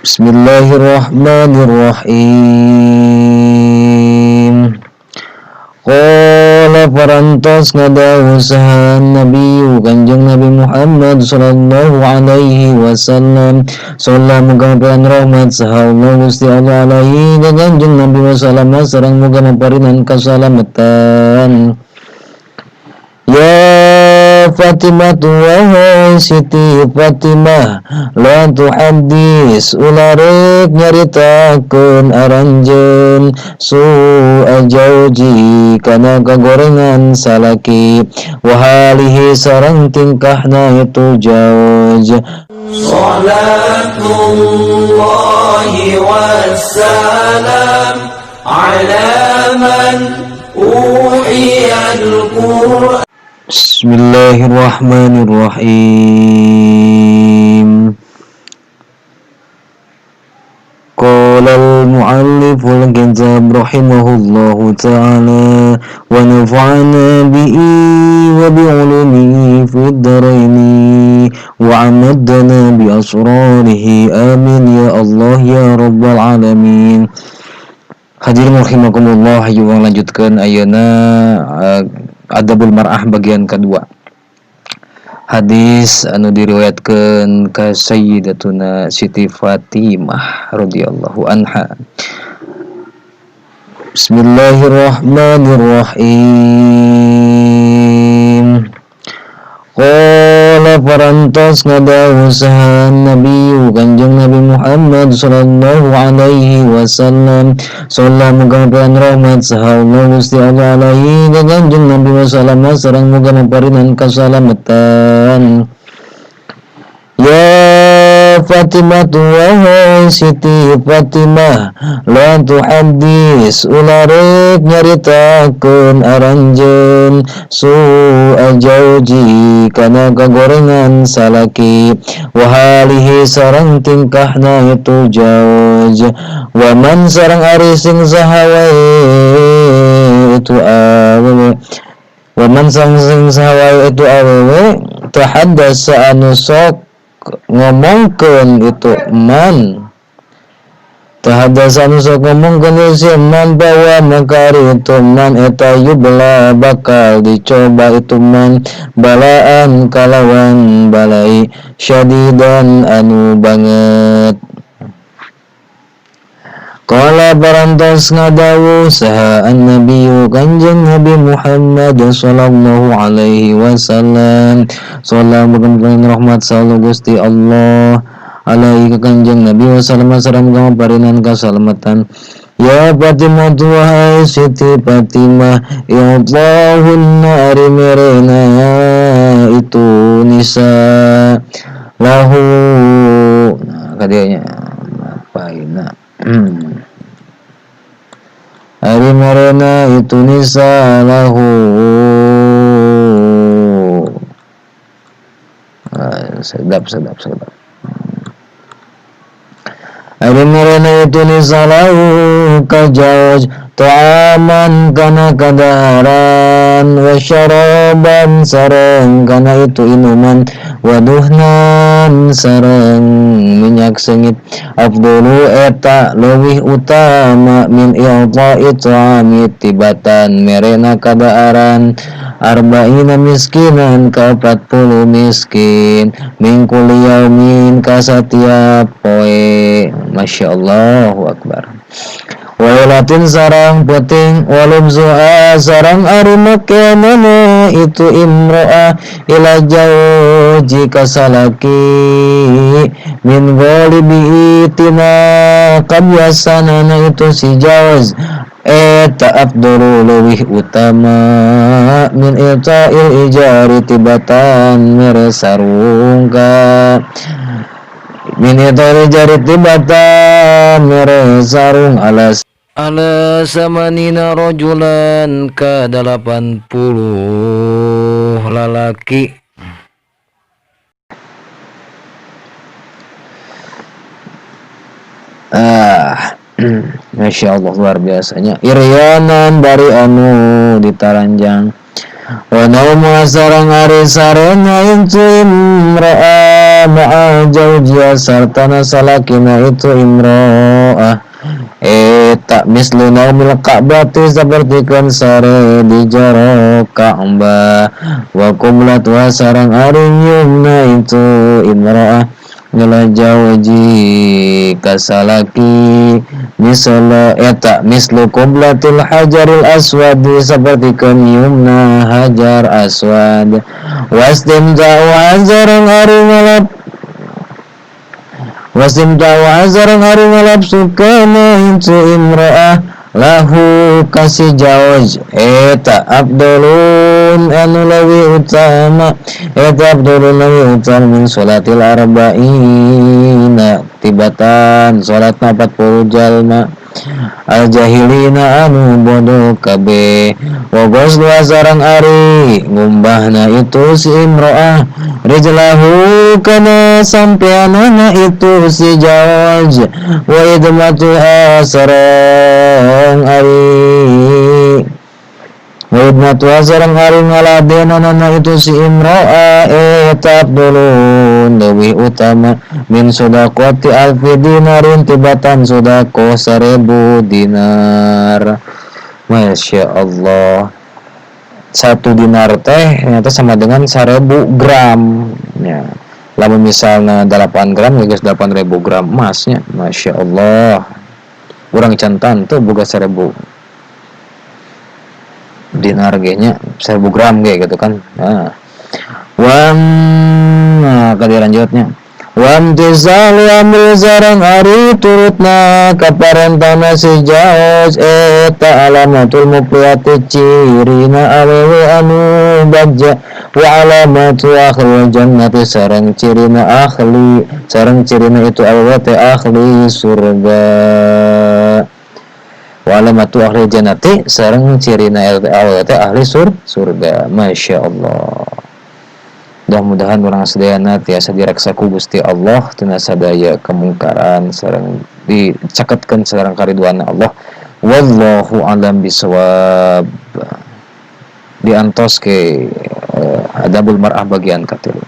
Bismillahirrahmanirrahim. Qala parantos ngadawuh saha Nabi Kanjeng Nabi Muhammad sallallahu alaihi wasallam. Sallallahu muga maparan rahmat saha Allah Gusti Allah alaihi ka Kanjeng Nabi wasallam sareng muga maparinan kasalamatan. Ya Fatimah wahai Siti Fatimah, la tuhaddis ularek nyaritakeun aranjeun su'a jauji kana kagorengan salaki wa halihi sareng tingkahna itu jauj. Salatullahi wassalam ala man uhiya al-Qur'an. Bismillahirrahmanirrahim. Qala al-mu'alliful kitab rahimahullahu ta'ala wa nafa'ana bihi wa bi'ulumihi fid dharaini wa amaddana bi asrarihi amin ya Allah ya rabbal alamin. Hadirin rahimakumullah, hayu lanjutkeun ayeuna Adabul Mar'ah bagian kedua. Hadis anu diriwayatkeun ka Sayyidatuna Siti Fatimah radhiyallahu anha. Bismillahirrahmanirrahim. Qala parantos ngadawuh saha Nabi Kanjeng Nabi Muhammad sallallahu alaihi wasallam. Sallallahu muga maparan rahmat saha Allah Gusti Allah alaihi ka Kanjeng Nabi wasallam sareng muga maparinan kasalamatan. Ya Fatimah wahai Siti Fatimah, la tuhaddis ularek nyaritakeun aranjeun su'a jauji kana kagorengan salaki wa halihi sareng tingkahna itu jauj wa man sareng ari sing saha wae itu awewe wa man sareng sing saha wae itu awewe tahaddasa anu sok ngomongkeun itu man tahaddasan sok ngomongkeun si man bahwa maka itu man eta yubla bakal dicoba itu man balaan kalawan balai syadidan anu banget. Qala barantos ngadawuh saha an-nabiyyu Kanjeng Nabi Muhammad sallallahu alaihi wasallam. Sallallahu muga rahmat sallallahu Gusti Allah alaihi ka Kanjeng Nabi wasallam sareng muga maparinan kasalamatan. Ya Fatimah wahai Siti Fatimah, i'tahunna ari merena itu nisa lahu. Nah kadianya apa ini? Ari marana itu nisa lahu. Sedap sedap sedap. Ari marana itu nisa lahu kajauj ta'aman kana kadaharan wa syaraban sareng kana itu inuman wa duhnan sareng minyak sengit. Afdalu eta leuwih utama min i'ta'i ta'ami tibatan merena kadaharan arba'ina miskinan ka 40 miskin min kulli yaumin ka satiap poe. Masya Allahu akbar. Wailatin sarang peting walum zu'a sarang ari makanana itu imro'ah ila jauh jika salaki min ghalibi tina kabiasanana itu si jawaz eta afdalu leuwih utama min ita'il ijari tibatan mere sarungka min ita'il ijari tibatan mere sarung alas ala samanina rajulan ka 80 lalaki. Masya Allah luar biasanya. Iryanan bari anu ditaranjang wa nauma sareng ari sarena itu imro'ah imro'ah ma'a jaujiha sartana salakina itu imro'ah eta mislu naumil ka'bati sapertikeun sare di jero Ka'bah wa qublatuha sareng ari nyiumna itu imro'ah ngala jauji kasalaki misal eta mislu qublatil hajaril aswad sapertikeun nyiumna hajar aswad wastimta'u sareng ari ngalap wasimta'u sareng ari ngalap sukana itu imro'ah lahu kasih jauj eta abdulun anu leuwih utama eta abdulun leuwih utama min sholatil arba'ina tibatan salatna 40 jalma al jahilina anu bodoh kabeh wa ghuslu sareng ari ngumbahna itu si imro'ah rijlahu kana sampeanana itu si jauj wa idmatuha sareng ari wa idmatuha sareng ari ngaladenanana itu si imro'ah eta abdulun leuwih utama min sodaqati alfi dinarin tibatan sodaqoh 1000 dinar. Masya Allah, 1 dinar teh ternyata sama dengan 1000 gram ya. Lamun misalnya 8 gram ya geus 8000 gram emasnya. Masya Allah, urang can tuh boga 1000 dinar ge nya, 1000 gram ge gitu kan. Nah, wan nah kali lanjutnya wamtisalu amri sareng ari turutna kaparentana si jauj eta alamatul muflihati cirina awewe anu bagja wa alamatu ahli jannati sareng cirina ahli sareng cirina itu awewe teh ahli surga wa alamatu ahli jannati sareng cirina awewe teh ahli surga. Masya Allah, mudah-mudahan urang sadayana tiasa direksa ku Gusti Allah tina sadaya kemungkaran sareng dicaketkeun sareng karidwana Allah. Wallahu alam bisawab. Diantos ke adabul mar'ah bagian katilu.